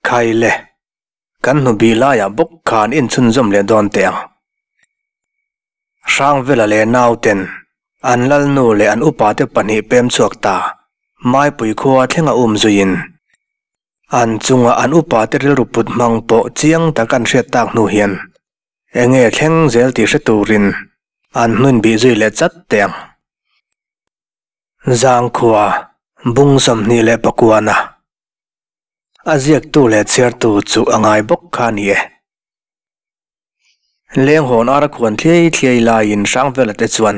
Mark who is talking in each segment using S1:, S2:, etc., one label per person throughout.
S1: Khai le, kan hnu bih laiah bawk khan inchhunzawm leh dawn teh ang. Hrangvela leh nauten an lalnu leh an upate pahnih pem chhuak ta Maipui khua thlenga um zuiin an chunga an upate rilru put hmang pawh chiang tak an hriat tak hnu hian enge thleng zel tih hre turin an hnun bih zui leh chat teh ang. Zangkhua bung 29 na A ziaktu leh chhiartu chu a ngai bawk kha a ni e. Leng hawn ara khuan thliai thliai laiin Hrangvela te chuan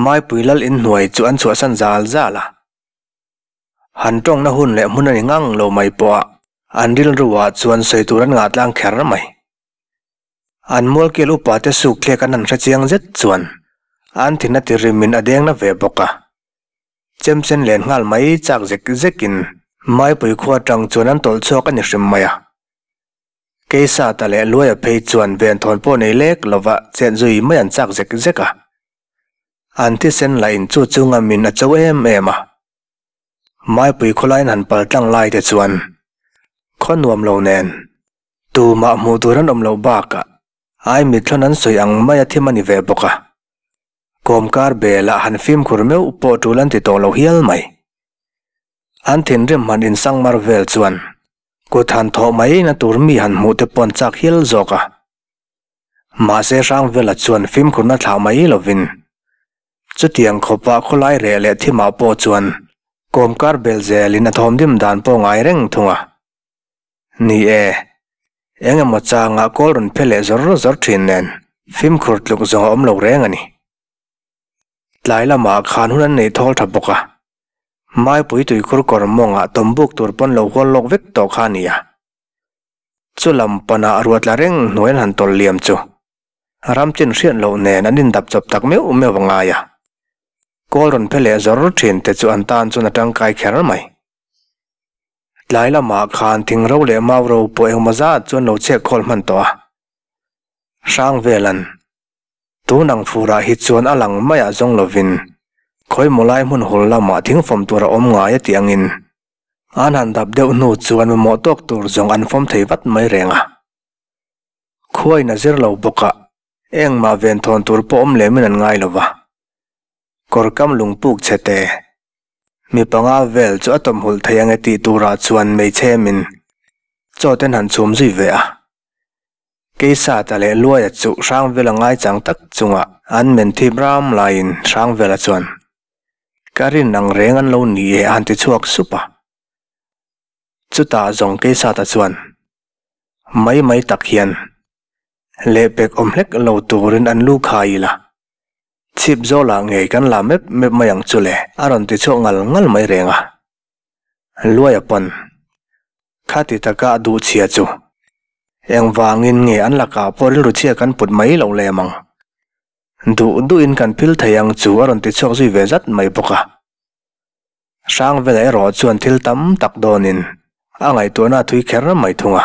S1: Maipui lal inhnuai chu an chhuahsan zal zal a. Han tawngna hun leh hmun a ni ngang lo mai pawh a, an rilruah chuan sawi tur an ngah tlang kher mai. An mualkel upa te suk thlek an han hre chiang zet chuan an thin a ti rimin a deng na ve bawk a. Chemsen len nghal mai chak zek zekin Maipui khua atang chuan an tawlh chhuak a ni hrim mai a. Keisata leh Luaia phei chuan venthawn pawh nei lek lova chet zui mai an chak zek zek a. An thisen lah in chu chu ngamin a cho em em a. Maipui khawlaiin han pal tlang lai te chuan khaw nuam lo nen tumah hmuh tur an awm loh bakah ai mithlawn an sawi ang maia thim a ni ve bawk a. Kawmkar belah han fimkhur meuh pawh tul an ti tawh lo hial mai. An thinrim han insangmar vel chuan kut han thawh mai na tur mi han hmuh te pawn chak hial zawk a. Mahse Hrangvela chuan fimkhurna thlah mai lovin chutiang khawpah khawlai reh leh thimah pawh chuan kawmkar bel zelin a thawmdim dan pawh ngai reng thung a. Ni e, eng emaw changah kawl rawn phe leh zawr zawr thin nen fimkhur tluk zawng a awm lo reng a ni. Tlai lamah khan hun an nei thawl tha bawk a, Maipui tuikhur kawr mawngah tawmbuk tur pawn lo hual lawk vek tawh kha a ni a. Chu lam panah ruah tla reng hnuai an han tawlh liam chu ram chin hriat loh nen an indap chawp tak meuh meuh a ngai a. Kawl rawn phe leh zawr thin te chu an tan chuan a tangkai kher mai. Tlai lamah khan thing ro leh mau ro pawh engmaw zat chuan lo chhek khawl hman tawh a. Hrang velan tun ang furah hi chuan a lang maiah zawng lovin khawimaw lai hmun hul lamah thing fawm tur a awm ngai a tih angin an han dap deuh hnu chuan mamawh tawk tur zawng an fawm thei vat mai reng a. Khuain a zir lo bawk a, engmah venthawn tur pawh awm lemin an ngai lova. Kawrkam lungpuk chhe te. Mi panga vel chu a tawmhulh thei ang e tih turah chuan hmeichhe min chaw ten han chhum zui ve a. Keisata leh Luaia chu Hrangvela ngaichang tak chunga an men thip ram laiin Hrangvela chuan, Ka rin ang reng an lo ni e a han ti chhuak sup a. Chutah zawng Keisata chuan, Mai mai tak hian lehpek awm hlek lo turin an lu khai ila. Chhip zawlah ngei kan la mep mep mai ang chu le, a rawn ti chhuak ngal ngal mai reng a. Luaia pawn khati taka a duh chhia chu engvangin nge an lakah pawh rilru chhia kan put mai loh lem ang. Duh duhin kan phil thei ang chu a rawn ti chhuak zui ve zat mai bawk a. Hrangvela erawh chuan thil tam tak dawnin a ngaihtuahna a thui kher mai thung a.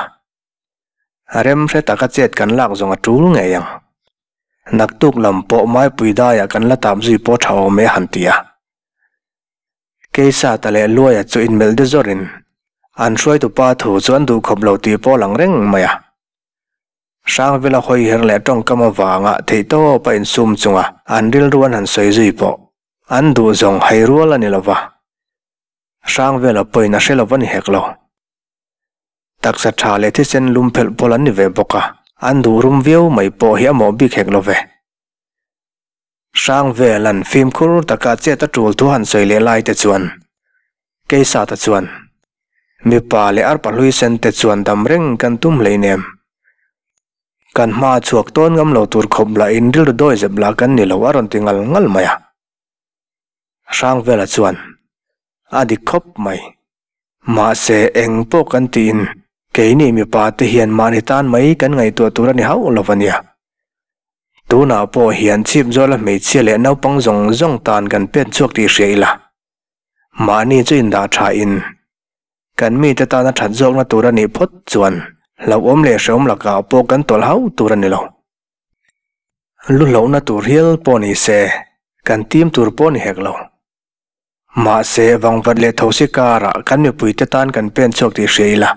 S1: Rem hre taka chet kan lak zawng a tul ngei ang. Naktuk lam pawh Maipui daiah kan la tap zui pawh tha awm e a han ti a. Keisata leh Luaia chu inmelh de zawrin an hruaitupa thu chu an duhkhawp lo tih pawh a lang reng mai a. Hrangvela hawi her leh tawngkam avanga theihtawpa insum chunga an rilru an han sawi zui pawh an duh zawng hai rual a ni lova. Hrangvela pawhin a hre lo va ni hek lo. Taksa tha leh thisen lum phelh pawl an ni ve bawk a, an duh rum viau mai pawh hi a mawh bik hek lo ve. Hrangvela'n fimkhur taka chet a tul thu han sawi leh lai te chuan Keisata chuan, Mipa leh arpa hlui sen te chuan dam reng kan tum hleinem. Kan hma chhuak tawn ngam lo tur khawp lah in rilru dawi zep lah kan ni lo a rawn ti ngal ngal mai a. Hrangvela chuan, A dik khawp mai. Mahse, eng pawh kan tiin keini mipa te hian mahni tan mai kan ngaihtuah tur a ni hauh lo a nia. Tunah pawh hian chhip zawla hmeichhia leh naupang zawng zawng tan kan pen chhuak tih hria ila. Mahni chu indah tha in kan mite tana that zawkna tur a nih phawt chuan hlauhawm leh hrehawm lakah pawh kan tawlh hauh tur a ni lo. Lu hlauhna tur hial pawh ni se kan tim tur pawh ni hek lo. Mahse, vangvat leh thosi karah kan mipuite tan kan pen chhuak tih hria ila.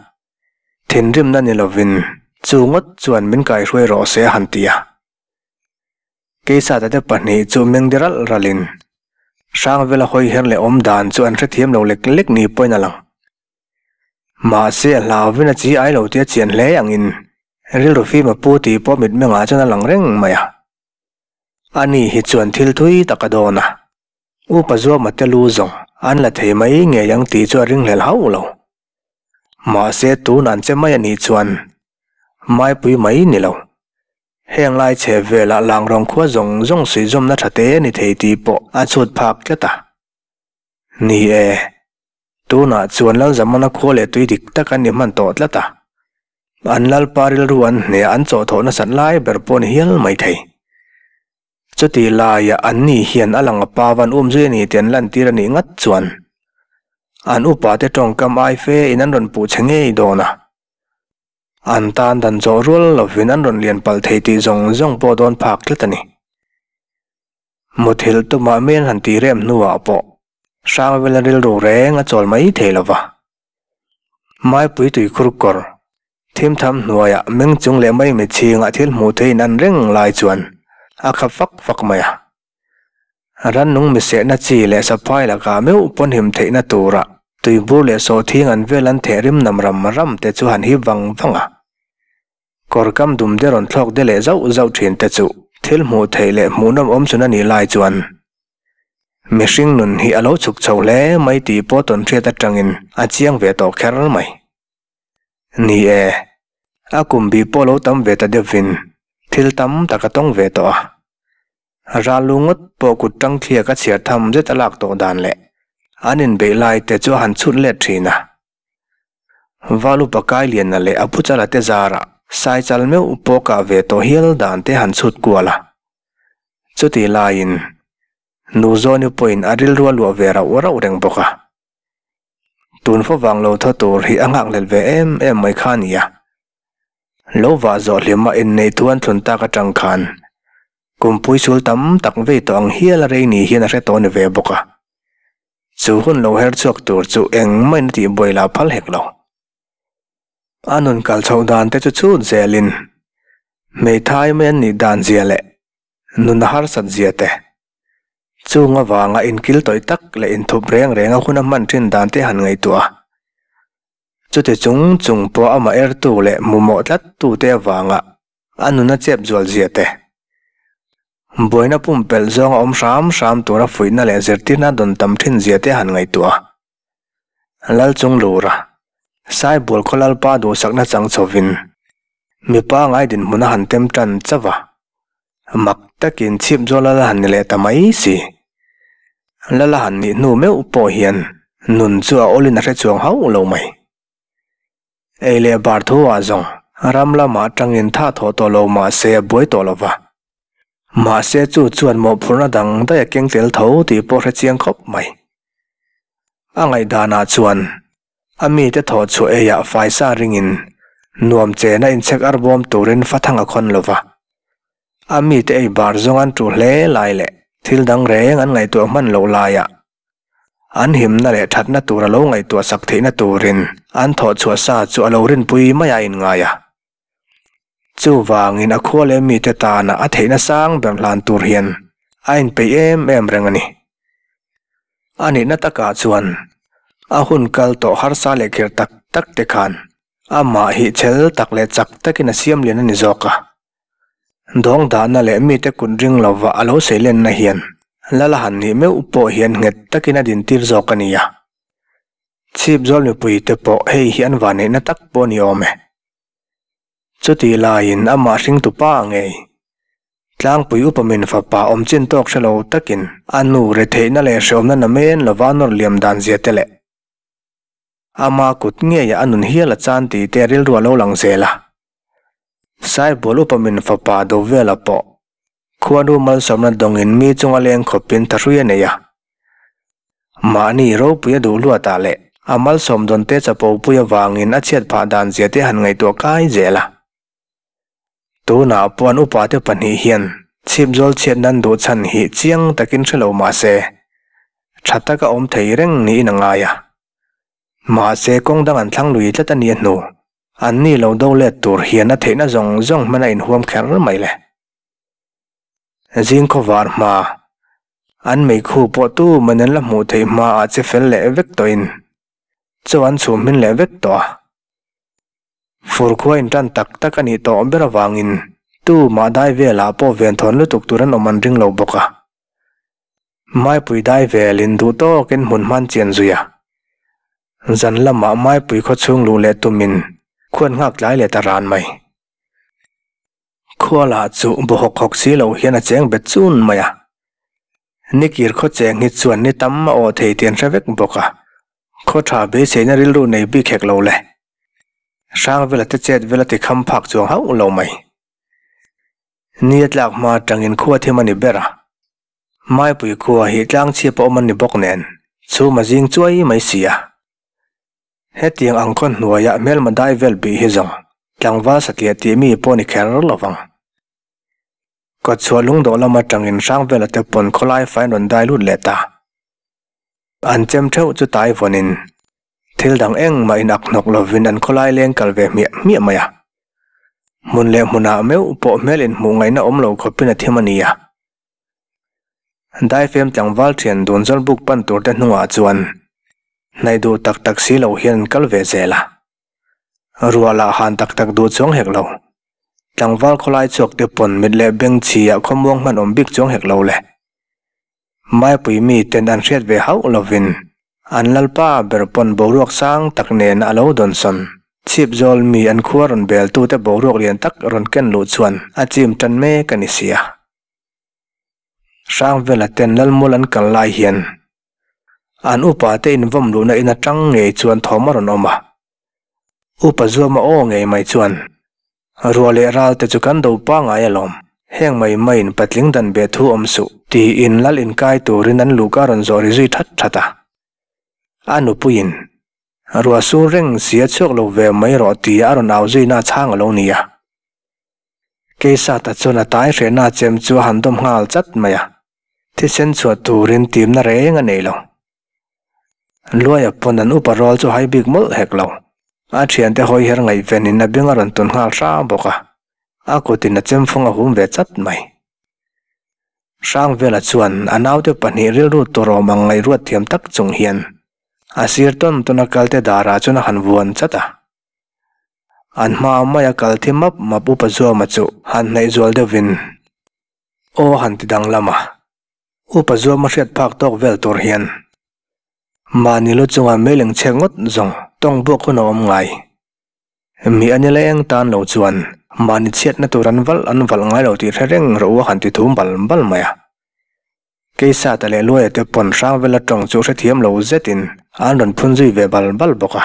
S1: Thinrimna ni lovin chu ngawt chuan min kaihruai rawh se a han ti a. Keisata te pahnih chu meng de ralh ralhin Hrangvela hawi her leh awm dan chu an hrethiam lo lek lek ni pawhin a lang. Mahse a hlauvin a chi ai lo tih a chian hle angin rilru fim a pu tih pawh mitmengah chuan a lang reng mai a. Ani hi chuan thil thui tak a dawn a, Upa Zuama te lu zawng an la thei mai ngei ang tih chu a ringhlel hauh lo. Mahse tun an che mai a nih chuan Maipui mai ni lo. Heng lai chhe velah Langrawng khua zawng zawng suihzawmna tha te a ni thei tih pawh a chhut phak tlat a. Ni e, tunah chuan Lalzamana khua leh tui dik tak an ni hman tawh tlat a. An Lalpa rilru an hneh an chawhthawh nasat lai ber pawh a ni hial mai thei. Chutih laiah anni hian a lang a pa van um zui a ni tih an lantir a nih ngat chuan an upate tawngkam ai fe in an rawn puh che ngei dawn a. An tan dan zawh rual lovin an rawn lian palh thei tih zawng zawng pawh dawn phak tlat a ni. Muthilh tumah men han tih rem hnuah pawh Hrangvela rilru reng a chawl mai thei lo va. Maipui tuikhur kawr Thimtham hnuaiah meng chung leh mai mitchhingah thil hmuh theihin an reng lai chuan a khap fak fak mai a. Rannung misehna chi leh saphai lakah meuh pawn him theihna turah tuibur leh sawhthing an vel an theh rim nam ram ram te chu han hip vang vang a. Kawr kam dum de rawn thlawk de leh zauh zauh thin te chu thil hmuh theih leh hmuhnawm awm chhun a nih lai chuan mihring nun hi a lo chhuk chho hle mai tih pawh tawnhriat atangin a chiang ve tawh kher mai. Ni e, a kum bih pawh lo tam ve ta deuhvin thil tam tak a tawng ve tawh a. Ral lu ngawt pawh kut tang thliak a chhiar tham zet a lak tawh dan leh an inbeih lai te chu a han chhut let thin a. Val upa Kailiana leh a pu chala te zarah sai chal meuh pawh kah ve tawh hial dan te han chhut kual a. Chutih laiin nu Zawni pawhin a rilru a luah ve rauh rauh reng bawk a. Tun fo vang lo thaw tur hi a nghakhlel ve em em mai kha a ni a. Lo vah zawh hlim a inneih thu an thlun tak atang khan kumpui sul tam tak vei tawh ang hial a rei ni hian a hre tawh ni ve bawk a. Chu hun lo her chhuak tur chu engmah in a tihbuai lah phal hek lo. A nun kal chhoh dan te chu chhut zelin hmeithai mai an nih dan zia leh nun a harsat zia te, Chung avanga inkil tawih tak leh inthup reng reng a hun a hman thin dan te han ngaihtuah a. Chuti chung chung pawh amah ertu leh hmumawh tlat tu te avanga a nun a chep zual zia te. Buaina pumpelh zawnga awm hram hram tura fuihna leh zirtirna dawn tam thin zia te han ngaihtuah a. Lalchunglura, Saibual khaw Lalpa duhsakna chang chhovin mipa ngai dinhmun a han tem tan chauh a. Mak takin chhip zawl a la han ni leh ta mai si. Lala han nih hnu meuh pawh hian nun chu a awlin a hre chuang hauh lo mai. Ei leh bar thu ah zawng ram lamah atangin tha thawh tawh lo mah se a buai tawh lo va. Mahse chu chuan mawhphurhna dang daih a keng tel tho tih pawh hre chiang khawp mai. A ngaihdanah chuan a mite thawh chhuah eiah faisa ringin nuam chena inchhek ar bawm turin fathang a khawn lo va. A mite ei bar zawng an tuh hle lai leh thil dang reng an ngaihtuah hman loh laiah an himna leh thatna tur a lo ngaihtuah sak theihna turin an thawh chhuah sa chu a lo rinpui mai a inngai a. Chuvangin a khua leh mite tana a theihna sang ber hlan tur hian a inpeih em em reng a ni. A nihna takah chuan a hun kal tawh harsa leh khirh tak tak te khan amah hi chhel tak leh chak takin a siam lian a ni zawk a. Dawng dahna leh mite kut ring lova a lo seilenna hian Lala han nih meuh pawh hian nghet takin a dintir zawk a ni a. Chhip zawl mipuite pawh hei hi an vanneihna tak pawh a ni awm e. Chutih laiin amah hringtu pa ngei, tlangpui upa min fapa awm chin tawk hre lo takin a nu retheihna leh hreawmna namen lova nawr liam dan zia te leh ama kut ngeiah a nun hial a chan tih te rilru a lo lang zel a. Saibual upa min fapa Dovela pawh khuanu malsawmna dawngin mi chunga leng khawpin thahrui a nei a. Mahni ropui a duh luatah leh a malsawm dawnte chapo pui avangin a chhiat phah dan zia te han ngaihtuah kai zel a. Tunah pawh an upate pahnih hian chhipzawl chhiat nan duh chhan hi chiang takin hre lo mah se, tha taka awm thei reng niin a ngai a. Mahse kawng dang an thlang lui tlat a nia hnu. Anni lo do let tur hian a theihna zawng zawng hman a inhuam kher mai le. Zing khawvar hma, an meikhu pawh tu man an la hmuh theih hma ah che fel leh vek tawhin chaw an chhum hmin leh vek tawh a. Fur khua intan tak tak a nih tawh ber avangin tu mah dai velah pawh venthawn lutuk tur an awm an ring lo bawk a. Maipui dai velin duh tawkin hmun hman chian zui a. Zan lamah Maipui khaw chhung luh leh tumin khuan nghak tlai leh ta ran mai. Khua lah chu bu hawk hawk si lo hian a cheng bet chun mai a. Nikir khaw cheng hi chuan ni tam a awh thei tih an hre vek bawk a. Khaw tha beiseina rilru nei bik hek lo le. Hrangvela te chet vel a ti kham phak chuang hauh lo mai. Ni a tlak hma atangin khua thim a ni ber a. Maipui khua hi tlang chhiap a awm a ni bawk nen chhum a zing chuai mai si a. Hetiang ang khaw hnuaiah hmelma dai vel bih hi zawng tlangval satliah tih mi pawh ni kher lo vang. Kawtchhuah lungdawh lam atangin Hrangvela te pawn khawlai fain rawn dai lut leh ta. An chem theuh chu tai vawnin thil dang engmah in ak hnawk lovin an khawlai leng kal ve hmiah hmiah mai a. Hmun leh hmunah meuh pawh hmel inhmuh ngaihna awm lo khawpin a thim a ni a. Daifem tlangval thian dun zawlbuk pan tur te hnungah chuan hnaih duh tak tak si lo hian an kal ve zel a. Ruah lah han tak tak duh chuang hek lo. Tlangval khawlai chhuak te pawn mit leh beng chhi ah khawmuang hman awm bik chuang hek lo le. Maipui mi ten an hriat ve hauh lovin an lalpa ber pawn boruak sang tak nen a lo dawnsawn. Chhip zawl mi an khua rawn bel tute boruak lian tak rawn ken luh chuan a chim tan mek a ni sia. Hrangvela ten Lalmual an kal lai hian an upa te invawm luhna in atang ngei chuan thawm a rawn awm a. Upa Zuama aw ngei mai chuan, Ruah leh ral te chu kan do pangai alawm, heng mai maiin patling dan beh thu awm suh, tiin lal inkai turin an luhka rawn zawh ri zui that that a. A nupuiin, Ruah sur reng si a chhuak lo ve mai rawh tia a rawn au zuina a chhang a lo ni a. Keisata chuan a tai hrehna a chem chu a han dawm nghal chat mai a, thisen chhuah turin timna reng a nei lo. Luaia pawn an upa rual chu hai bik mawlh hek lo. A thiante hawi her ngaihvenin a beng a rawn tun nghal hrang bawk a, a kutin a chemfung a hum ve chat mai. Hrangvela chuan a naute pahnih rilru turawm ang ngaihruat thiam tak chung hian a sir tawn tawn a kalte darah chuan a han vuan chat a. An hma maia kal thi map map upa Zuama chu han hnaih zual deuhvin aw a han ti danglam a, upa Zuama hriat phak tawk vel tur hian mahni lu chunga meiling chhek ngawt zawng tawng buak hun a awm ngai. Mi a ni leng tan lo chuan mahni chhiatna tur an valh an valh ngai lo tih hre reng rawh u a han ti thum bal bal mai a. Keisata leh Luaia te pawn Hrangvela tawng chu hrethiam lo zetin an rawn phun zui ve bal bal bawk a.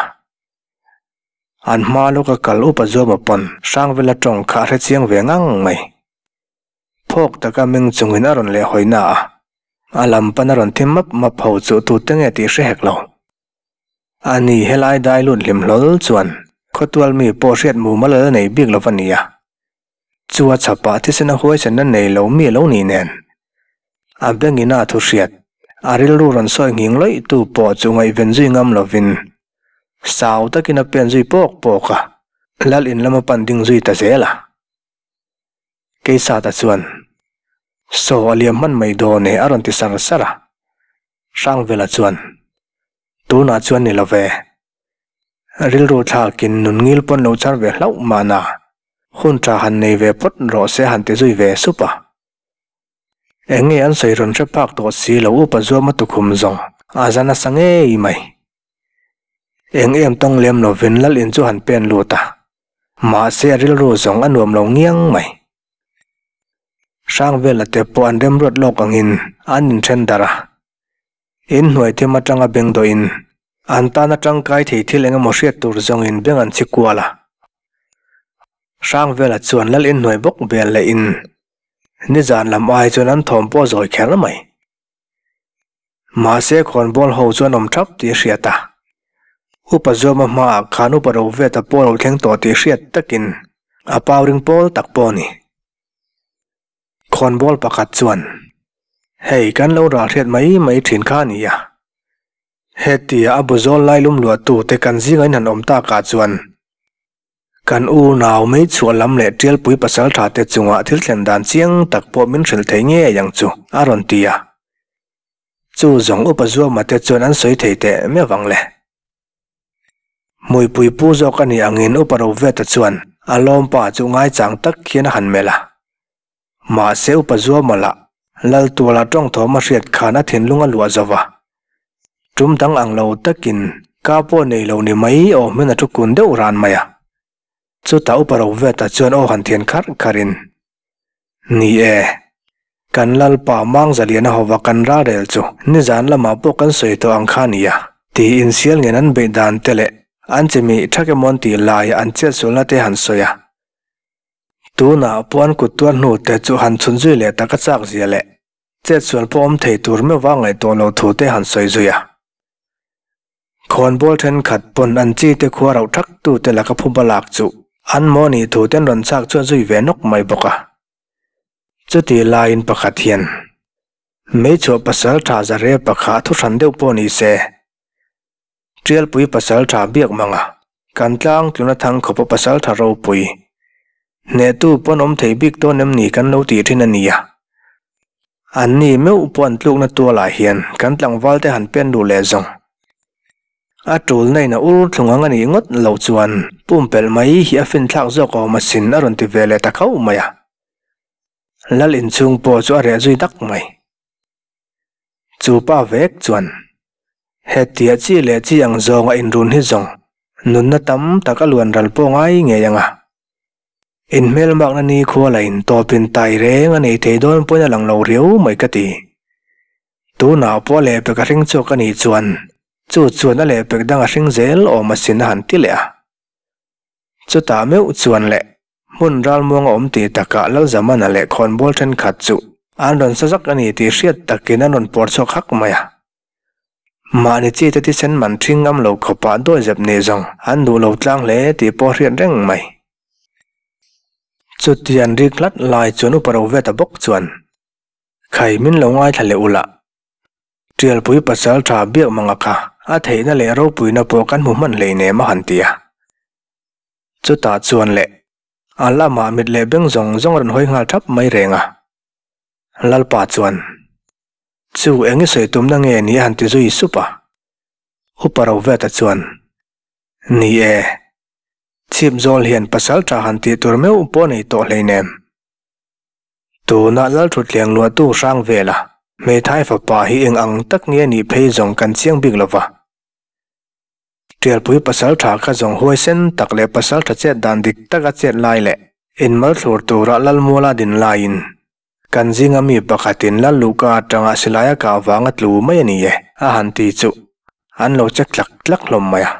S1: An hma lawka kal upa Zuama pawn Hrangvela tawng kha a hre chiang ve ngang mai. Phawk taka meng chungin a rawn leh hawi na a, a lam pan a rawn thi map map ho chu tute nge tih hre hek lo. Ani helai dai lut hlim hlawl chuan khawtual mi pawh hriat mumal a la nei bik lo va nia. Chu a chhapah thisen a huaisenna nei lo mi a lo nih nen. A bengin a thu hriat, a rilru rawn sawi nghing lawih tu pawh chu ngaihven zui ngam lovin sau takin a pen zui pawk pawk a, lal in lam a pan ding zui ta zel a. Keisata chuan, Saw a liam hman mai dawn e a rawn ti sar sar a. Hrangvela chuan, Tunah chuan ni lo ve. Rilru thlakin nun ngil pawn lo char ve hlauh mahna, hun tha han nei ve phawt rawh se han ti zui ve sup a. Eng nge an sawi rawn hre phak tawh si lo upa zuama tukhum zawng a za nasa ngei mai. Eng em tawng lem lovin lal in chu han pen lut a, mahse a rilru zawng a nuam lo ngiang mai. Hrangvela te pawh an remruat lawk angin an inthen darh a, in hnuai them atanga beng dawhin an tana tangkai thei thil eng emaw hriat tur zawngin beng an chhi kual a. Hrangvela chuan lal in hnuai bawk bel leh in nizan lam ai chuan an thawm pawh a zawi kher mai. Mahse khawnbawl ho chuan awm thap tih a hriat a. Upa Zuama hmaah khan upa ro vet a pawh lo thleng tawh tih hriat takin a pauring pawl tak pawh a ni. Khawnbawl pakhat chuan, Hei kan lo ral hriat mai mai thin kha a ni a. Hetia a bu zawl lai lum luah tute kan zingah in han awm takah chuan. Kan unau Meichhuah lam leh Tialpui pasaltha te chungah thil thlen dan chiang tak pawh min hrilh thei ngei ang chu, a rawn ti a. Chu zawng upa Zuama te chuan an sawi thei teh meuh ang le. Hmuipui pu zawk a nih angin upa Roveta chuan a lawmpa chu ngaichang tak hian a han melh a. Mahse upa Zuama lah Laltuala tawng thawm a hriat khan a thinlung a luah zo va. Tum dang ang lo takin ka pawh nei lo ni mai awmin a thu kun deuh ran mai a. Chutah upa Roveta chuan aw han thian kharh kharhin, Ni e, kan Lalpa Mangzaliana hova kan ralrel chu nizan lamah pawh kan sawi tawh ang kha nia, tiin sial ngen an beih dan te leh an chimih thak emawn tih laia an chetsualna te han sawi a. Tunah pawh an kut tuar hnu te chu han chhun zui leh tak a chak zia leh chetsual pawh awm thei tur meuhva ngaihtuah lo thu te han sawi zui a. Khawnbawl thenkhat pawn an chi te khua rauh thak tu te laka phuba lak chu an maw nih thu ten rawn chak chuan zui ve nawk mai bawk a. Chuti laiin pakhat hian Meichhuah pasal tha zare pakha thu hran deuh pawh ni se, Tialpui pasal tha biak mang a, kan tlang tluna thang khawpa pasal tha ropui hnehtu pawn awm thei bik dawn em ni kan lo tih thin a nia. An ni meuh pawh an tlukna tualah hian kan tlangval te han pen duh leh zawng. A tulna in a ur thlung ang a nih ngawt loh chuan pumpelh mai hi a finthlak zawk awm asin a rawn ti ve leh ta khauh mai a. Lal inchhung pawh chu a reh zui dak mai. Chu pa vek chuan hetia chi leh chi ang zawnga inrun hi zawng nunna tam tak a luan ral pawh ngai ngei ang a. Inhmelmakna ni khua la in tawpin tai reng a nei thei dawn pawhin a lang lo riau mai ka ti. Tunah pawh a lehpek a hring chhuak a nih chuan chu chuan a lehpek dang a hring zel awm asin a han ti leh a. Chutah meuh chuan leh hmun ralmuang a awm tih takah Lalzamana leh khawnbawl thenkhat chu an rawn sa zak a ni tih hriat takin an rawn pawr chhuak hak mai a. Mahni chi te thisen man ṭhing ngam lo khawpah dawizep nih zawng an duh lo tlang hle tih pawh hriat reng mai. Chutian rik hlat lai chuan upa ro ve ta bawk chuan, Khai min lo ngaithla leh ula, Ṭialpui pasal ṭha biak manga kha a theihna leh ropuina pawh kan hmu hman hleinem a han ti a. Chutah chuan leh a lamah mit leh beng zawng zawng a rawn hawi nghal ṭhap mai reng a. Lalpa chuan, Chu eng i sawi tumna nge ni a han ti zui sup a. Upa Roveta chuan, Ni e, chhip zawl hian pasal tha han tih tur meuh pawh nei tawh hleinem. Tunah Lalthutliang luahtu hrang vela hmeithai fapa hi eng ang tak nge nih phei zawng kan chiang bik lova. Tialpui pasal tha kha zawng huaisen tak leh pasal tha chet dan dik taka chet lai leh inmalthlur tura Lalmuala din laiin Kan zinga mi pakhatin Lal Luhka atanga silai a kah vanga tlu mai a ni e, a han ti chu an lo check tlak tlak hlawm mai a.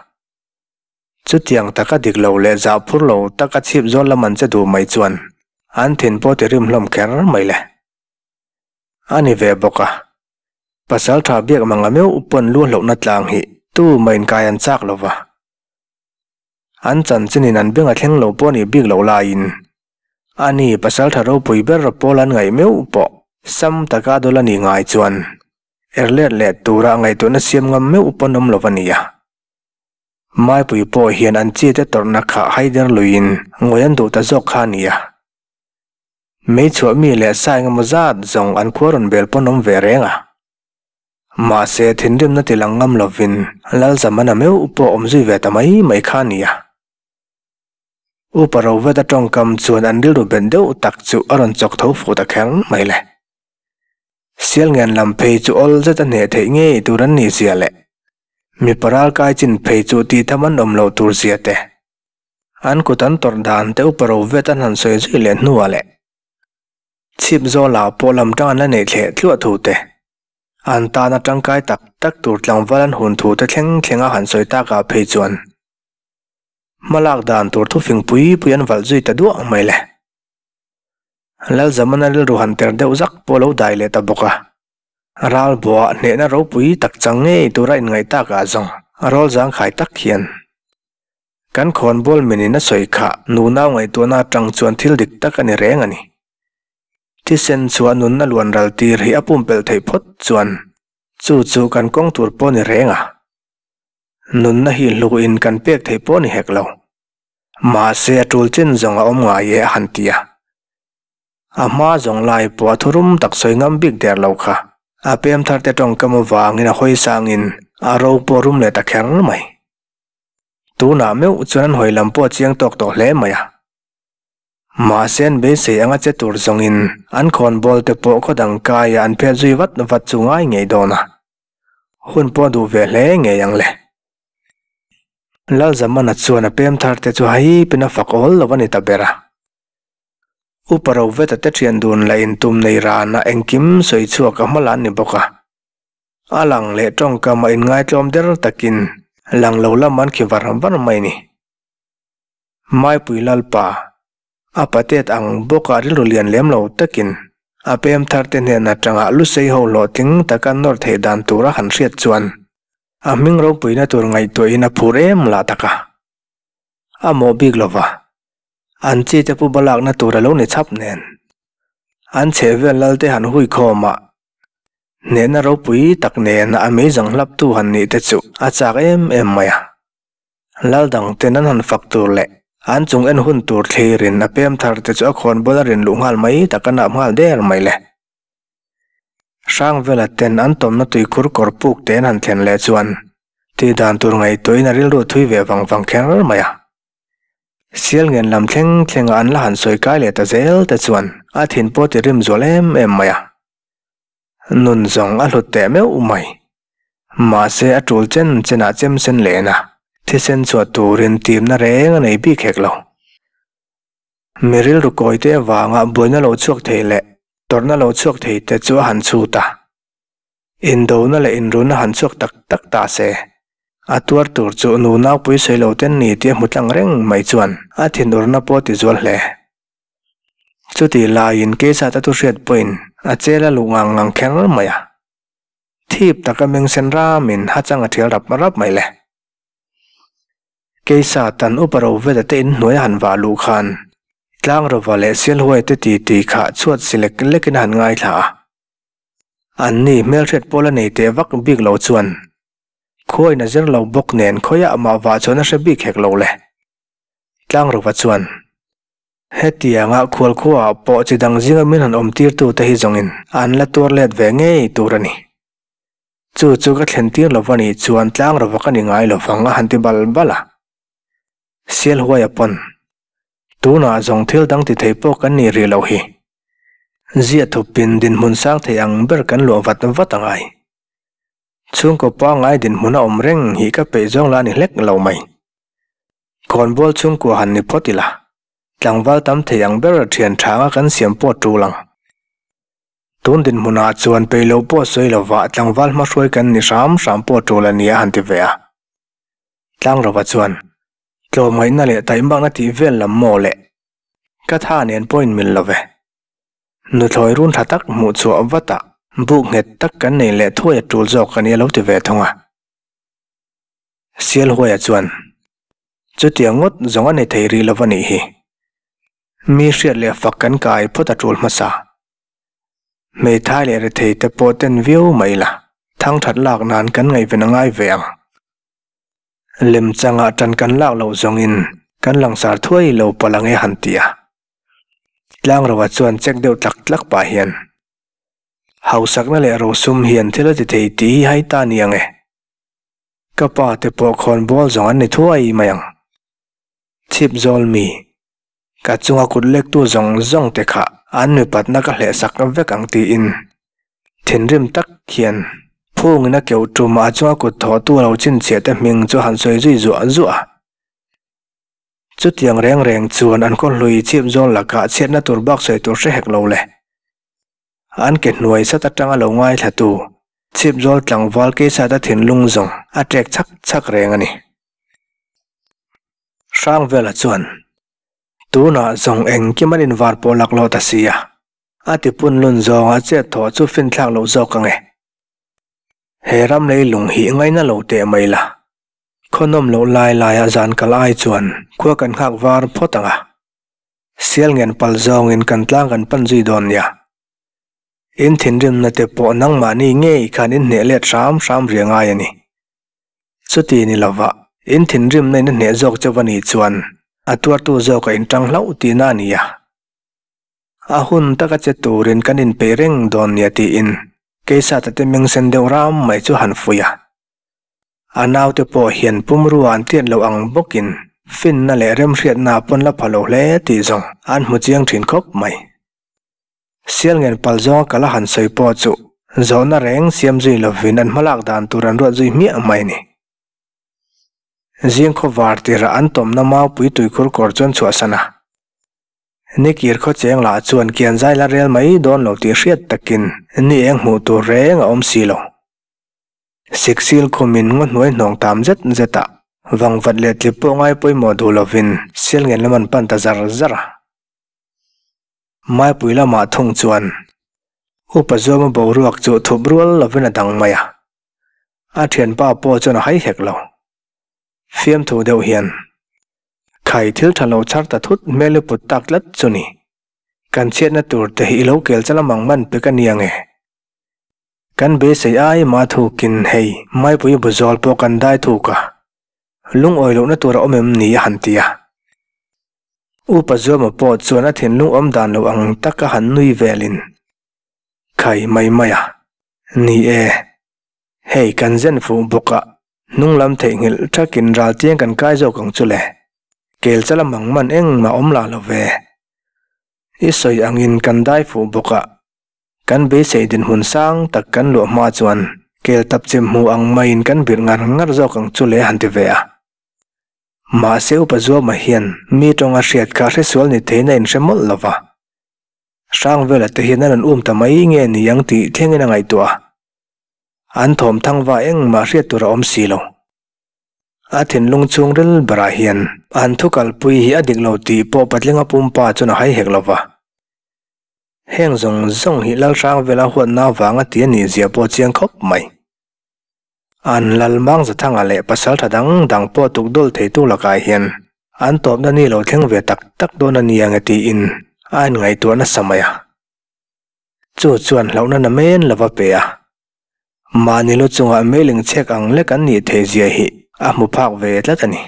S1: Chutiang taka dik lo leh zah phur lo taka chhip zawl lam an che duh mai chuan an thin pawh ti rim hlawm kher mai le. A ni ve bawk a, pasal tha biak manga meuh pawn lu hlauhna tlang hi tu mah inkai an chak lo va. An chanchinin an beng a thleng lo pawh nih bik loh laiin ani pasaltha ropui ber pawl an ngaih meuh pawh sam taka dawl a nih ngai chuan er let leh tura ngaihtuahna siam ngam meuh pawn awm lo a ni a. Maipui pawh hian an chi te tawrhna kha haider luiin ngawi an duh ta zawk kha a ni a. Meichhuah mi leh sa engemaw zat zawng an khua rawn bel pawn awm ve reng a. Mahse thinrimna ti lang ngam lovin Lalzamana meuh pawh awm zui ve ta mai mai kha a ni a. Upa Roveta tawngkam chuan an rilru bet deuh tak chu a rawn chawk tho fuh ta kher mai le. Sialngen lam phei chu awl zet a hneh theih ngei tur an nih zia leh mipa ralkai chin phei chu tih tham an awm loh tur zia te, an kut an tawrh dan te Upa Rovet an han sawi zui leh hnuah leh chhip zawlah pawh lam tang an la neih thleh thluah thu te, an tana tangkai tak tak tur tlangval an hun thu te thleng thleng a han sawi takah phei chuan hmalak dan tur thufing pui pui an valh zui ta duah mai le. Lalzamana rilru han ter deuh zak pawh lo dai leh ta bawk a, ralbuah hnehna ropui tak chang ngei tura inngaih takah zawng a rawl zangkhai tak hian Kan khawnbawl minin a sawi kha nunau ngaihtuahna atang chuan thil dik tak a ni reng a ni. Thisen chhuah nunna luan ral tir hi a pumpelh theih phawt chuan chu chu kan kawng tur pawh a ni reng a. Nunna hi hluin kan pek theih pawh a ni hek lo. Mahse a tul chin zawng a awm ngai e a han ti a. A hma zawng lai pawh a thurum tak sawi ngam bik der lo kha. A pem thar te tawngkam avangin a hawi sangin a ro pawh rum leh ta kher mai. Tunah meuh chuan an hawi lam pawh a chiang tawk tawh hle mai a. Mahse an beisei anga che tur zawngin an khawnbawl te pawh khaw dang kaia an phet zui vat vat chu ngai ngei dawn a. Hun pawh duh ve hle ngei ang le. Lalzamana chuan a pem thar te chu haipin a fak awl lo a ni ta ber a. Upa Roveta te thian dun lah intum nei rana engkim sawi chhuak a hma la an ni bawk a. A lang leh tawngkam a inngaitlawm der takin lang lo lam an khi var var mai ni. Maipui Lalpa, a patet ang bawka rilru lian lem lo takin a pem thar te hnen atanga lusei ho hlawhtling taka nawr theih dan tura han hriat chuan a hming ropuina tur ngaihtuahin a phur em lah tak a. A mawh bik lova, an chi te pu balakna tur a lo ni chhap nen. An chhehvel lal te han hui khawm a, hnehna ropui tak nen a meizang hlaptu han nih te chu a chak em em mai a. Lal dang ten an han fak tur leh an chung en hun tur thlirin a pem thar te chu a khawn bul a rin luh nghal mai tak a nap nghal der mai le. Hrangvela ten an tawmna tuikhur kawr puk te an han thlen leh chuan tih dan tur ngaihtuahin a rilru thui ve vang vang kher mai a. Sial ngen lam thleng thlenga an la han sawi kai leh ta zel te chuan a thin pawh ti rim zual em em mai a. Nun zawng a hlut teh meuh mai. Mahse a tul chen chenah chem sen len a, thisen chhuah turin timna reng a nei bik hek lo. Mi rilru kawi te avanga buaina lo chhuak thei leh tawrhna lo chhuak thei te chu a han chhut a. Indona leh inruna han chhuak tak tak ta se, a tuar tur chu nu naupui sawi lo ten ni tih a hmu tlang reng mai chuan a thinurna pawh a tizual hle. Chutih laiin Keisata thu hriat pawhin a chel a luh ngang ngang kher mai a. Thip taka meng sen ramin hachang a thial rap rap mai le. Keisa tan upa ro vela te inhnuai a han vah luh khan Tlangrova leh Sialhuai te titi kha chhuat si lek lekin a han ngaithla a. Anni hmelhriat pawl a nei teh vak bik lo chuan khuain a zir lo bawk nen khawiah mah vah chuan a hre bik hek lo le. Tlangrova chuan Hetianga khualkhuaah pawh chi dang zinga min han awm tirtute hi zawngin an la tuar let ve ngei tur a ni. Chu chu ka thlen tir lo va nih chuan tlang ro vak a ni ngai lo vang a han ti bal bal a. Sialhuaia pawn, Tunah zawng thil dang ti thei pawh kan nih rih loh hi. Ziah thupin dinhmun sang thei ang ber kan luah vat vat a ngai. Chhungkaw pangngai dinhmun a awm reng hi ka peih zawng la ni hlek lo mai. Khawnbawl chhungkua han ni phawt ila, tlangval tam thei ang ber thian thanga kan siam pawh tul ang. Tun dinhmunah chuan peih loh pawh sawi lovah tlangval hmahruai kan ni hram hram pawh tul a nia han ti ve a. Tlangrova chuan, Tlawmngaihna leh taihmakna tih vel lam maw le? Ka tha nen pawh inmil lo ve. Nuthlawi run tha tak hmuh chhuah vatah buk nghet tak kan nei leh thuai a tul zawk a nia lo ti ve thung a. Sialhuaia chuan, Chutiang ngawt zawng a ni thei rih lova nih hi. Mi hriat leh fak kan kai phawt a tul hmasa. Hmeithai leh rethei te pawh ten viau mai la, thangthat lak nan kan ngaihven a ngai ve ang. Lemchangah tan kan lak loh zawngin kan langsar thuai lo palh ang e han ti a. Tlangrova chuan check deuh tlak tlak pah hian, Hausakna leh rosum hian thil a ti thei tih hi hai ta ni ang e. Ka pa te pawh khawnbawl zawng an ni thuai mai ang. Chhip zawl mi. Ka chunga kut lektu zawng zawng te kha an mipatna ka hlehsak vek ang tiin thinrim tak hian phungin a keuh tum a chunga kut thawhtu lo chhinchhiah te hming chu han sawi zui zuah zuah a. Chutiang reng reng chuan an khaw hlui chhip zawl lakah chhiatna tur bak sawi tur hre hek lo le. An ke hnuai sat atanga lo ngaithlatu chhip zawl tlangval keisata thinlung zawng a ṭek chhak chhak reng a ni. Hrangvela chuan, Tunah zawng engkim an invar pawh lak loh ta si a, a ti punlun zawnga chet thawh chu finthlak loh zawk ang e. He ram lei lung hi ngaina lo teh mai la, khawnawm loh lai laia zan kal ai chuan khua kan nghak var phawt ang a, sial ngen pal zawngin kan tlang kan pan zui dawn nia. In thinrimna te pawh nangmahni ngei khan in hneh let hram hram ria ngai a ni. Chuti ni lova, in thinrimna in a hneh zawk chauh a nih chuan A tuartu zawk a inṭang hlauh tihna a ni a. A hun taka che turin kan inpeih reng dawn nia tiin Keisata te mengsen deuh ram mai chu han fuih a. A naute pawh hian pumrua an tiat loh ang bawkin finna leh remhriatna pawn la pha lo hle tih zawng an hmu chiang thin khawp mai. Sialngen pal zawnga kal a han sawi pawh chu zawhna reng siam zui lovin an hmalak dan tur an ruat zui hmiah mai a ni. Zing khawvar tirah an tawmna maupui tuikhur kawr chuan chhuahsan a. Nikir khaw cheng lah chuan kian zai la rel mai dawn lo tih hriat takin ni eng hmuh tur reng a awm si lo. Siksil khumin ngaw hnuai hnawng tam zet zet ah vangvat leh tlip pawh ngai pawimawh duh lovin Sialngen lam an pan ta zar zar a. Maipui lamah thung chuan Upa Zuama boruak chu thup rual lovin a dang mai a. A thianpa pawh chuan a hai hek lo. Fiamthu deuh hian Khai thil tha lo chhar ta thut hmel i put tak tlat chu ni. Kan chhiatna tur te hi i lo kel chala mang man pek a nia nge. Kan beisei ai mah thukin hei Maipui bu zawl pawh kan dai thuk a, lungawi lohna tur a awm em ni a han ti a. Upa Zuama pawh chuan a thinlung awm dan lo ang taka han nui velin Khai mai mai a, ni e, hei kan zen fuh bawk a, Hnung lam theihnghilh thakin ral chiang kan kai zawk ang chu le. Kel chala mang man engmah awm lah lo ve. I sawi angin kan dai fuh bawk a, kan beisei dinhmun sang tak kan luah hma chuan kel tap chim hmu ang maiin kan birh ngar ngar zawk ang chu le han ti ve a. Mahse upa Zuama hian mi tawnga hriat kha hresual ni theiin a inhre mawlh lo va. Hrangvela te hian a rawn um ta mai nge ni ang tih thlengin a ngaihtuah a. An thawm thangva engmah hriat tur a awm si lo. A thinlung chhungril berah hian an thu kalpui hi a dik lo tih pawh patlinga pumpa chuan a hai hek lo va. Heng zawng zawng hi Lalhrangvela huatna avanga ti a nih zia pawh chiang khawp mai. An Lalmang Zathanga leh pasal tha dang dang pawh tukdawl theitu lakah hian an tawpna ni lo thleng ve tak tak dawn a ni ang e tiin a inngaihtuah nasa mai a. Chu chuan hlauhna na men lova pe a. Mahni lu chungah meiling chhek ang lek an nih theih zia hi a hmu phak ve tlat a ni.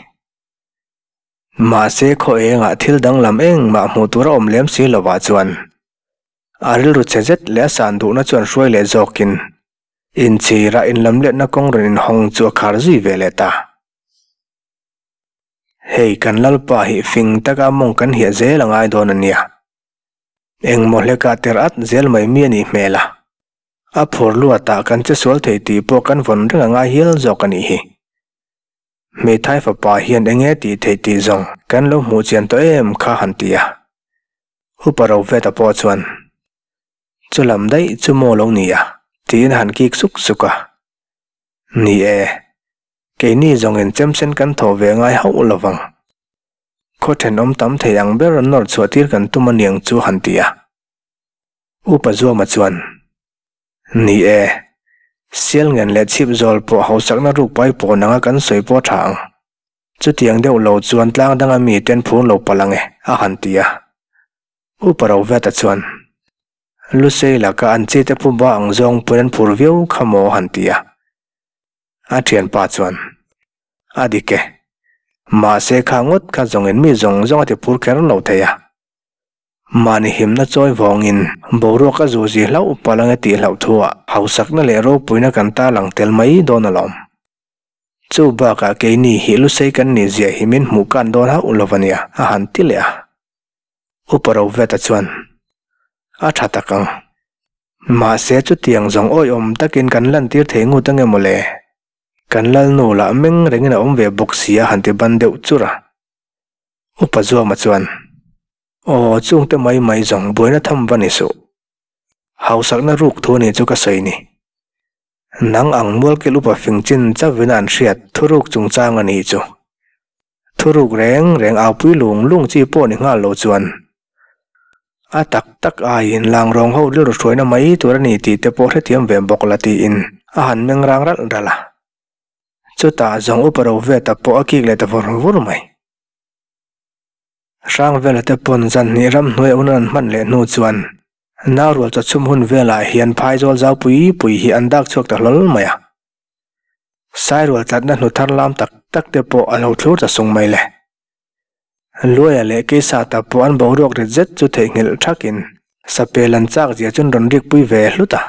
S1: Mahse khaw engah thil danglam engmah hmuh tur a awm lem si lovah chuan a rilru che zet leh a san duhna chuan hruai leh zawkin inchhira inlamletna kawng rawn inhawng chu a khar zui ve leh ta. Hei kan Lalpa hi fing taka mawng kan hiah zel a ngai dawn a nia. Engmaw hlekah ter at zel mai mi a nih hmel a, a phur luatah kan che sual thei tih pawh kan vawn reng a ngai hial zawk a nih hi. Hmeithai fapa hian eng nge tih theih tih zawng kan lo hmuh chian tawh em kha han ti a. Upa Roveta pawh chuan, Chu lam daih chu maw lo ni a? tiin a han kik suk suk a. Ni e, keini zawngin chemsen kan thawh ve ngai hauh lovang. Khaw thenawm tam thei ang ber an nawr chhuah tir kan tum aniang chu han ti a. Upa Zuama chuan, Ni e, Sialngen leh Chhipzawl pawh hausakna ruk pai pawn anga kan sawi pawh tha ang. Chutiang deuh lo chuan tlang danga mi ten phur lo palh ang e, a han ti a. Upa Roveta chuan, Lusei laka an chite pumpa ang zawng pawn an phur viau kha maw han ti a. A thianpa chuan, A dik e. Mahse kha ngawt kha zawngin mi zawng zawng a ti phur kher lo thei a. Mahni himna chawi vawngin boruak a zuzi hlauh palh ange tih hlauh thuah hausakna leh ropuina kan tarlang tel mai dawn alawm. Chu bakah keini hi lusei kan nih zia hi min hmuh kan dawn hauh lo a nia, a han ti leh a. Upa Roveta chuan, A tha tak ang. Mahse chutiang zawng awihawm takin kan lantir thei ngut ange mawle? Kan lalnu lah meng rengin a awm ve bawk si a han ti ban deuh chur a. Upa Zuama chuan, Aw, chungte mai mai zawng buaina tham va ni suh. Hausakna ruk thu ni chu ka sawi ni. Nang ang mualkil upa fing chin chauhin an hriat thuruk chungchang a nih chu. Thuruk reng reng aupui lung lung chi pawh ni nghal lo chuan a tak tak aiin langrawng ho rilru hruaina mai tur a ni tih te pawh hrethiam ve bawk la tiin a han meng rang ralh ralh a. Chutah zawng upa ro ve ta pawh a kik leh ta vur vur mai. Hrangvela te pawn zan hnih ramhnuai a un an hman leh hnu chuan naurual chawchhum hun velah hian phaizawl zau pui pui hi an dak chhuak ta hlawl mai a. Sairual tlatna hnu thar lam tak tak te pawh a lo thlur ta sung mai le. Luaia leh Keisata pawh an boruak rit zet chu theihnghilh thakin sapel an chak zia chu an rawn rikpui ve hlut a.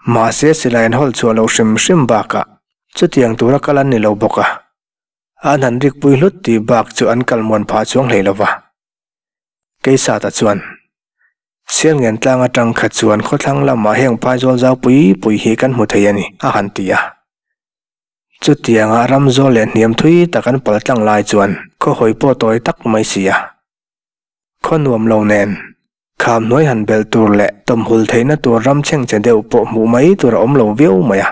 S1: Mahse silai an hawl chhuah loh hrim hrim bakah chutiang tura kal an ni lo bawk a, an han rikpui hlut tih bak chu an kal muan phah chuang hlei lo va. Keisata chuan Sialngen tlang atang kha chuan khawthlang lamah heng phaizawl zau pui pui hi kan hmu thei a ni, a han ti a. Chutianga ram zawl leh hniam thui tak an pal tlang lai chuan khaw hawi pawh tawi tak mai si a. Khaw nuam lo nen, kham hnuai han belh tur leh tawmhul theihna tur ram chheng che deuh pawh hmuh mai tur a awm lo viau mai a.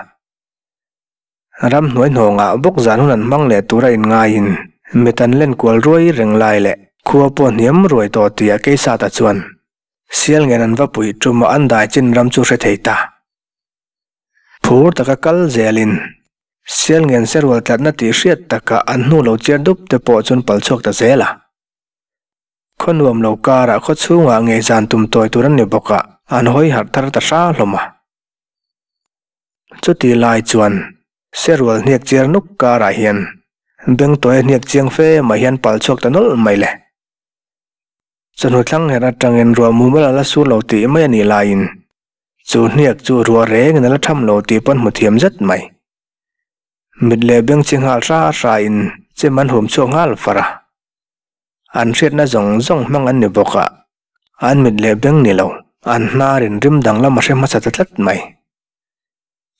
S1: Ram hnuai hnawngah bawk zan hun an hmang leh tura inngaiin mit an len kual ruai reng lai leh khua pawh hniam ruai tawh tih a Keisata chuan Sialngen an va puih ṭuma an dai chin ram chu hre thei ta. Phur taka kal zelin Sialngen serual tlatna tih hriat takah an hnu lo chiar dup te pawh chuan pal chhuak ta zel a. Khaw nuam lo karah khaw chhungah ngei zan tum tawi tur an ni bawk a, an hawi harh thar ta hra hlawm a. Chuti lai chuan serual hniak chiar nuk karah hian bengtawia hniak chiang fe mai hian pal chhuak ta nawlh mai le. Chawhnu thlang her atangin ruah mumal a la sur lo tih mai a nih laiin chu hniak chu ruah rengin a la tham lo tih pawn hmu thiam zet mai. Mit leh beng chi nghal hra hra in chem an hum chhuak nghal far a. An hriatna zawng zawng hmang an ni bawk a, an mit leh beng ni lo, an hnar in rim danglam a hre hmasa ta tlat mai.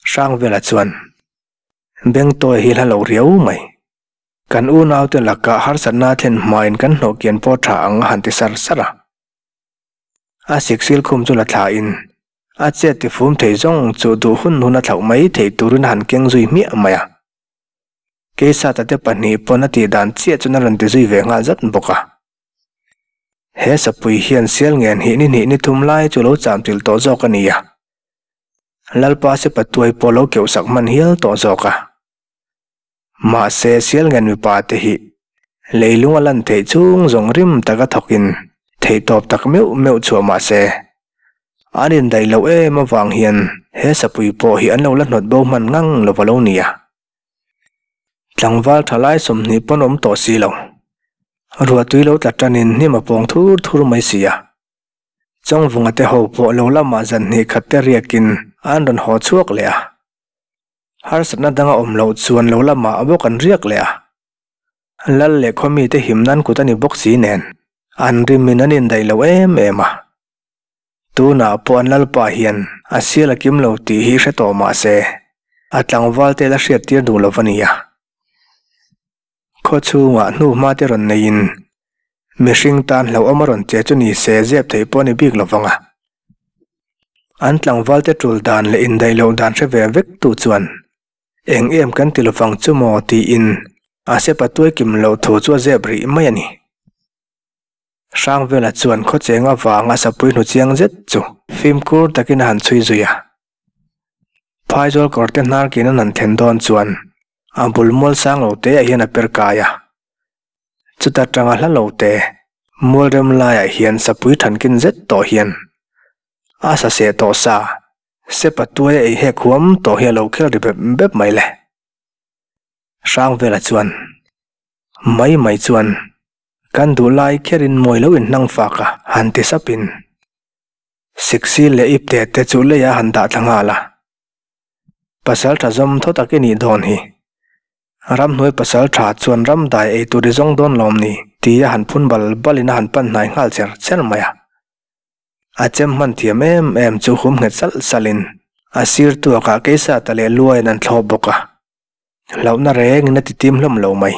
S1: Hrangvela chuan Bengtawi hi hla lo riau mai. Kan unaute lakah harsatna thlen hmain kan hnawh kian pawh tha ang a han ti sar sar a. A siksil khum chu la thlain a chet tifum thei zawng chu duh hun hun a thlauh mai theih turin a han keng zui hmiah mai a. Keisata te pahnih pawn a tih dan chiah chuan a rawn ti zui ve nghal zat bawk a. He sapui hian sial ngen hnih ni hnih ni thum lai chu lo cham chilh tawh zawk a ni a. Lalpa sepa tuai pawh lo keuh sak hman hial tawh zawk a. Mahse, Sialngen mipa te hi leilung a lan theih chung zawng rim taka thawkin theihtawp tak meuh meuh chhuah mahse, an indaih loh em avang hian he sapui pawh hi an lo la hnawt bo hman ngang lo va lo nia. Tlangval thalai 20 pawn awm tawh si lo. Ruahtui lo tla tanin hnim a pawng thur thur mai si a. Chawngvunga te ho pawh lo lamah zan hnih khat te riakin an rawn haw chhuak leh a. Harsatna danga awm loh chuan lo lamah bawk an riak leh a. Lal leh khawmi te him nan kut a ni bawk si nen, an rimin an indaih lo em em a. Tunah pawh an lalpa hian a sial a kim lo tih hi hre tawh mah se, a tlangval te la hriat tir duh lo a nia. Khaw chhungah hnuhma te rawn neiin mihring tan hlauhawm a rawn che chu ni se zep theih pawh a ni bik lo vang a. An tlangval te tul dan leh indaih loh dan hre ve vek tu chuan eng em kan ti lovang chu maw tiin a sepa tuai kim loh thu chu a zep rih mai a ni. Hrangvela chuan khawcheng avanga sapui hnu chiang zet chu fimkhur takin a han chhui zui a. Phaizawl kawr te hnar kin an han thlen dawn chuan a bul mual sang lo te ah hian a per kai a. Chuta tanga hla lo te mual rem laiah hian sapui thankin zet tawh hian a sa seh tawh sa sepa tuai a ei hek huam tawh hi a lo khel ri bep bep mai le. Hrangvela chuan mai mai chuan kan duh lai kherin mawi lo inhnang fak a han ti sapin Siksi leh ipte te chu lei a han dah thla nghal a. Pasal tha zawm thaw tak i nih dawn hi. Ramhnuai pasal tha chuan ram dai ei tur i zawng dawn lawm ni ti a han phun bal bal in a han pan hnai nghal cher cher mai a. A chem hman thiam em em chu hum nghet salh salh in a sir tuakah keisata leh luaiin an thlawp bawk a. Hlauhna reng in a ti tim hlawm lo mai.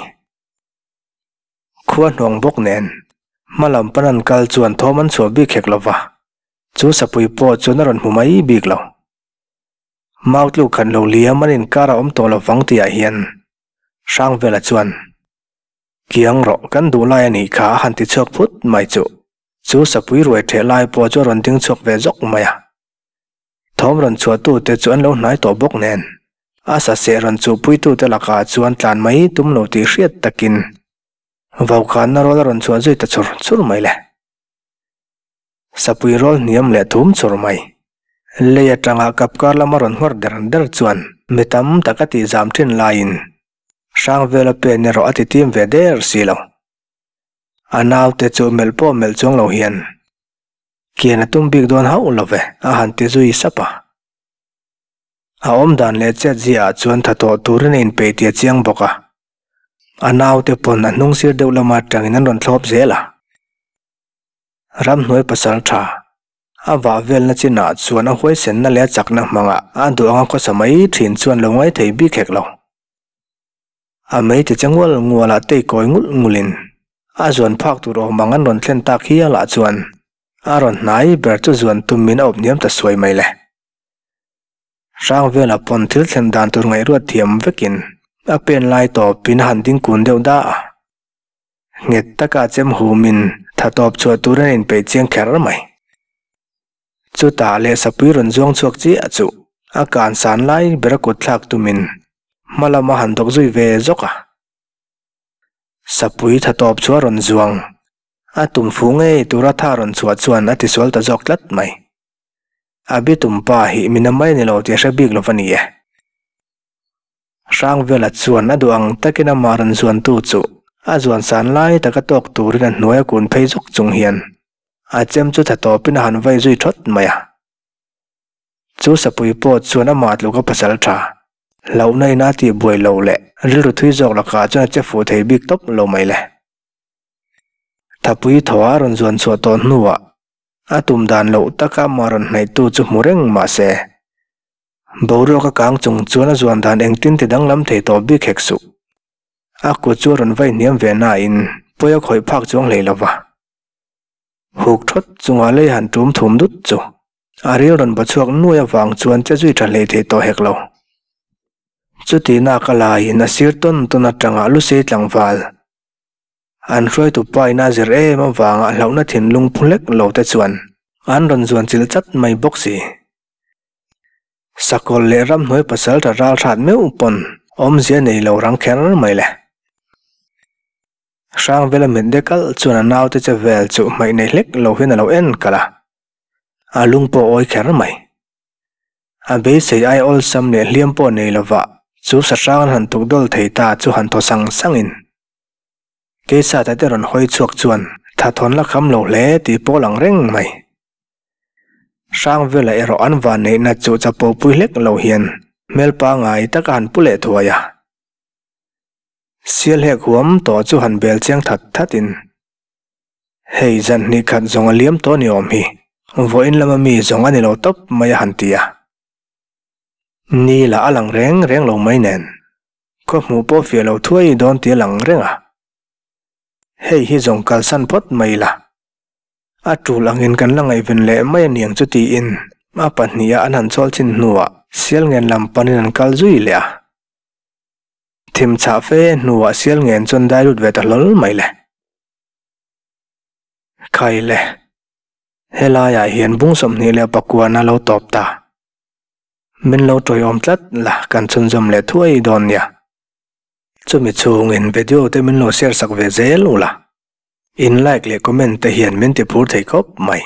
S1: Khua hnuang bawk nen, hma lam pan an kal chuan thawm an chhuah bik hek lova, chu sapui pawh chuan a rawn hmu mai bik lo. Mau tluk khat lo liam an inkar a awm tawh lo vang tihah hian Hrangvela chuan, Kiang rawh, kan duh lai a nih kha a han ti chhuak phut mai chuh. Chu sapui ruai ṭheh lai pawh chu a rawn ding chhuak ve zawk mai a. Thawm rawn chhuahtute chu an lo hnai tawh bawk nen, a saseh rawn chuhpuitute lakah chuan tlan mai tum lo tih hriat takin vaukanna rawl a rawn chhuah zui ta chur chur mai le. Sapui rawl hniam leh thum chur mai. Lei atanga kapkar lama rawn nghawr der der chuan mi tam tak a tihzam thin laiin Hrangvela pen erawh a ti tim ve der si lo. A naute chu melh pawh melh chuang lo hian, Kian a tum bik dawn hauh lo ve, a han ti zui sap a. A awmdan leh chet ziaah chuan tha tawh turin a inpeih tih a chiang bawk a. A naute pawn a hnung sir deuh lama tangin an rawn thlawp zel a. Ramhnuai pasal tha, a vah velna chinah chuan a huaisenna leh a chakna hmangah a duh anga khawsa mai thin chuan lo ngaithei bik hek lo. A mei ti che ngual ngualah tei kawi ngulh ngulhin a zuan phak tur awm ang an rawn thlen tak hialah chuan a rawn hnai ber chu zuan tumin a awp hniam ta suai mai le. Hrangvela pawn thil thlen dan tur ngaihruat thiam vekin a pen lai tawpin a han ding kun deuh da a. Nghet taka chem humin tha tawp chhuah turin a inpeih chiang kher mai. Chutah leh sapui rawn zuang chhuak chiah chu a kan san lai ber a kut thlak tumin hma lam a han dawk zui ve zawk a. Sapui tha tawp chu a rawn zuang, a tum fu ngei tura tha rawn chhuah chuan a tisual ta zawk tlat mai. A bitum pa hi mina mai a ni lo tih a hre bik lo va ni e. Hrangvela chuan a duh ang takin amah rawn zuantu chu a zuan san lai taka tawk turin a hnuai a kun phei zawk chung hian a chem chu tha tawpin a han vai zui thawt mai a. Chu sapui pawh chuan amah tluka pasal tha hlauhna in a tih buai lo leh rilru thui zawk lakah chuan a che fuh thei bik tawp lo mai le. Thapui thaw a rawn zuan chhuah tawh hnuah a tum dan loh taka amah rawn hnaihtu chu hmu reng mah se boruak a kang chung chuan a zuan dan engtin ti danglam thei tawh bik hek suh. A kut chu a rawn vai hniam ve nain pawi a khawih phak chuang hlei lo va. Huk thawt chunga lei han tum thum dut chu a ril rawn ba chhuak nuai avang chuan che zui tha hlei thei tawh hek lo. Chuti nak a laiin a sir tawn tawn atanga lusei tlangval an hruaitu pa in a zir em avanga hlauhna thinlung phu hlek lo te chuan an rawn zuan chilh chat mai bawk si. Sakawlh leh ramhnuai pasal tha ral hrat meuh pawn awmzia nei lo rang kher mai le. Hrangvela mit de kalh chuan a naute che vel chu hmaih nei hlek lo hian a lo en kalh a, a lung pawh a awi kher mai. A beisei ai awlsam leh hliam pawh nei lova chu sahrang an han tuk dawl thei ta chu han thaw sang sangin Keisata te rawn hawi chhuak chuan thathawn la kham lo hle tih pawh lang reng mai. Hrangvela erawh an vanneihna chu chapo pui hlek lo hian hmel pangngai taka han pu leh thuai a. Sial hek huam tawh chu han bel chiang that that in, Hei zan hnih khat zawng a liam tawh ni awm hi, vawiin lama mi zawng a ni lo tawp mai a han ti a. Ni lah a lang reng reng lo mai nen, khaw hmuh pawh fiah lo thuai dawn tih a lang reng a. Hei hi zawng kalsan phawt mai ila, a tul angin kan la ngaihven leh mai a niang chu tiin a pahniha an han chawl chin hnuah Sialngen lam panin an kal zui leh a. Thim chhah fe hnuah sial ngen chuan dai lut ve ta hlawl mai le. Khai le. Helaiah hian bung 21 a lo tawp ta. Min lo tawiawm tlat la kan chhunzawm leh thuai dawn nia. Chumi chhungin video te min lo share sak ve zel ula. In like leh comment te hian min ti phur thei khawp mai.